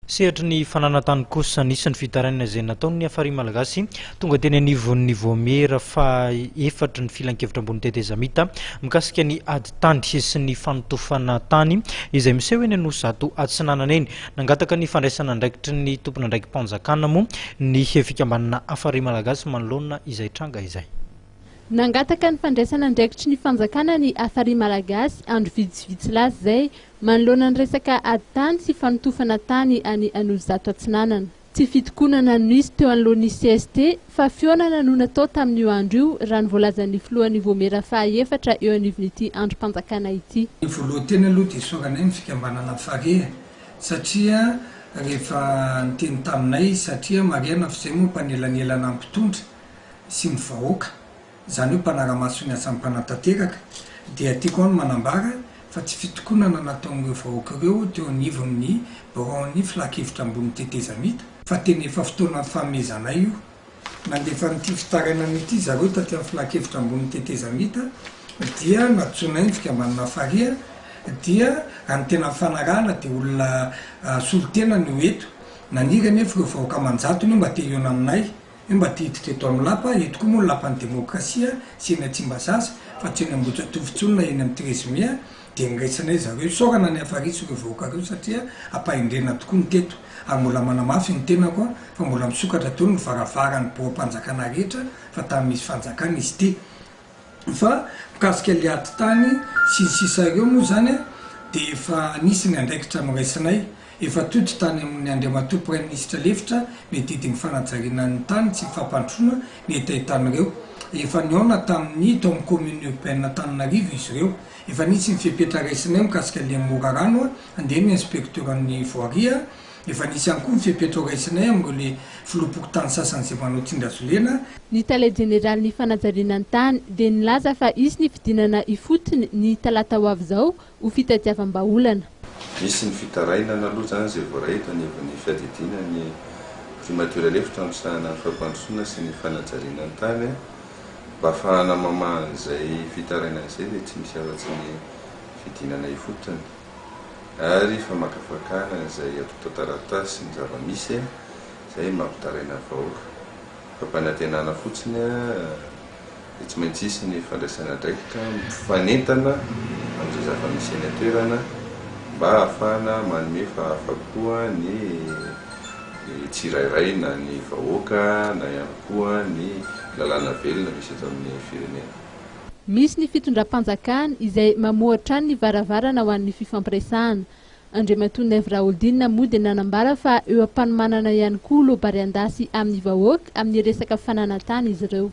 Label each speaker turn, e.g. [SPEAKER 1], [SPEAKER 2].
[SPEAKER 1] Sehatry ny fananan-tany kosa, nisy ny fitarainana izay nataon'ny Hafari Malagasy tonga teny anivon'ny Vaomiera faha efatry ny Filankevitra ambony tetezamita mikasika ny ady tany sy ny fanotofana tany izay miseho eny Anosizato Atsinanana eny. Nangataka ny fandraisana andraikitry ny tompon'andraiki-panjakana moa ny fikambanana Hafari Malagasy manoloana izay tranga izay.
[SPEAKER 2] Nangataka ny fandraisana andraikitry ny fanjakana ny Hafari Malagasy andro vitsivitsy lasa izay manoloana ny resaka ady tany sy fanotofana tany any Anosizato Atsinanana. Tsy fitokonana no nisy teo anoloan'ny cst fa fihaonana no natao tamin'io andro io raha ny voalazan'ny filohan'ny Vaomiera faha-efatra eo anivon'ity andrim-panjakana ity.
[SPEAKER 3] Ny voalohan-teny aloha dia isaoranay ny fikambanana Farea satria rehefa niteny taminay satria marihana fa izay moa mpanelanelana mpitondra sy ny vahoaka, izany hoe mpanara-maso ny asan'ny mpanatanteraka, dia tiako ny manambara fa tsy fitokonana nataon'ireo vahoaka ireo teo anivon'ny biraon'ny Filankevitra Ambonin'ny Tetezamita, fa tena efa fotoana nifanomezanay io. Nandefa an'ity fitarainana ity zareo taty amin'ny Filankevitra Ambonin'ny Tetezamita, dia nantsoinay ny fikambanana Fariha, dia raha ny tena nifanarahana dia olona solontena no eto. Naniry anefa ireo vahoaka aman-jatony hoe mba te hihaona aminay, Hoe mba te hiditra eto amin'ny lapa, eto koa moa ny lapan'ny demokrasia sy eny Tsimbazaza fa tsy eny Ambohijatovo intsony na eny amin'ny Treize Mai dia niraisanay zareo. Isaorana ny Hafari sy ireo vahoaka ireo satria ampahendrena tokoa ny teto ary mbola manamafy ny tenako fa mbola misokatra daholo ny varavaran'ny biraom-panjakana rehetra fa tany misy fanjakana izy ity. Fa mikasika ilay ady tany sy ny sisa ireo moa izany dia efa nisy ny andraikitra noraisinay, efa tody tany amin'ny Andriamatoa Praiminisitra lefitra miadidy ny fanajariana ny tany sy ny fampandrosoana ny hetahetan'ireo. Efa nihaona tamin'ny tao amin'ny Commune Urbaine Antananarivo izy ireo. Efa nisy ny fepetra raisinay mikasika ilay Morarano, handeha ny inspecteur ny voirie, Efa nisy ihany koa ny fepetra horaisinay amin'ireo le filoham-pokontany sasany izay manao tsindrazolena.
[SPEAKER 2] Ny tale jeneralin'ny fanajariana ny tany dia nilaza fa hisy ny fidinana ifotony ny talata ho avy izao ho fitadiavam-bahaolana.
[SPEAKER 4] Misy ny fitarainana aloha izany izay voaray eto anivon'ny fiadidiana ny primature lefitra misahana ny fampandrosoana sy ny fanajariana ny tany. Mba hahafahana mamaha an'izay fitarainana izay dia tsy misy afa-tsy ny fidinana ifotony. ary famakafakana izay antontan-taratasy ny zava-misy izay mampitaraina ny vahoaka. Fampanantenana fotsiny dia tsy maintsy hisy ny fandraisana andraikitra mifanentana amin'izay zava-misy eny an-toerana mba hahafahana manome fahafapo ny tsirairay na ny vahoaka na ihany koa ny lalàna velona misy eto amin'ny firenena.
[SPEAKER 2] Misy ny fitondram-panjakana izay mamoha hatrany ny varavarana ho an'ny fifampiresahana. Andriamatoa Naivo Raholdina moa dia nanambara fa eo am-panomanana ihany koa loabary an-dasy amin'ny vahoaka amin'ny resaka fananan-tany izy ireo.